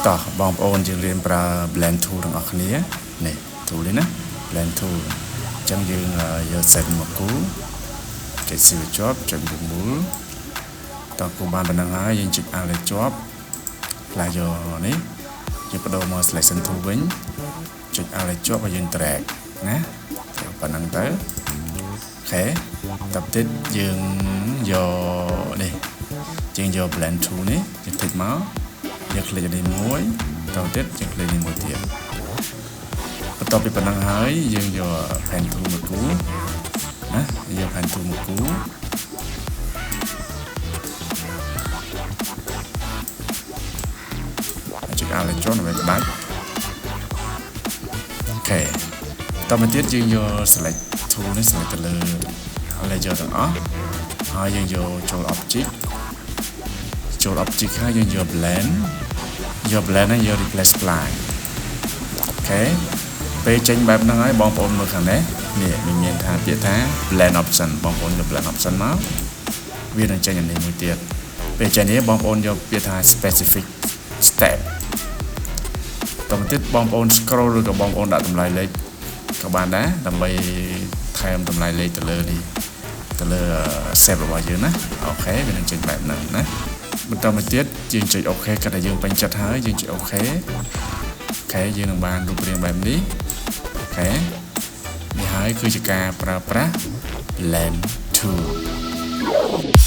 តោះបងប្អូនយើងរៀនប្រើ blend tool ទាំងអស់គ្នានេះ tool នេះណា blend tool អញ្ចឹងយើងយក set មកគូចុច shift ជាប់ចុចមូលតោះគូបានប៉ុណ្ណឹងហើយយើងចុច alt ឲ្យជាប់ផ្លាស់យកនេះយើងបដូរមក selection tool វិញចុច alt ឲ្យជាប់ហើយយើង drag ណាប៉ុណ្ណឹងទៅOK តទៅទៀតយើងយកនេះយើងយក blend tool នេះយើង tick មកយើង click នេះមួយតទៅទៀតយើង click នេះមួយទៀតបន្ទាប់ពីប៉ុណ្ណឹងហើយយើងយក pen tool មកគូណាយក pen tool មកគូចុច alt ឲ្យជាប់ដើម្បីផ្ដាច់OK តមកទៀតយើងយក select tool នេះ select ទៅលើ layer ទាំងអស់ហើយយើងយកចូល object ចូល object ហើយយើងយក blend យក blend ហើយយក replace spline OK ពេលចេញបែបហ្នឹងហើយបងប្អូនមើលខាងនេះនេះមានមានថាពាក្យថា blend option បងប្អូនយក blend option មកវានឹងចេញអានេះមួយទៀតពេលចេញនេះបងប្អូនយកពាក្យថា specific step តទៅទៀតបងប្អូន scroll ឬក៏បងប្អូនដាក់តម្លៃលេខក៏បានដែរដើម្បីថែមតម្លៃលេខទៅលើនេះទៅលើ shape របស់យើងណាOK វានឹងចេញបែបហ្នឹងណាបន្តមកទៀតយើងចុច OK គាត់តែយើងពេញចិត្តហើយយើងចុច OK OK យើងនឹងបានរូបរាងបែបនេះOK នេះហើយគឺជាការប្រើប្រាស់ blend tool.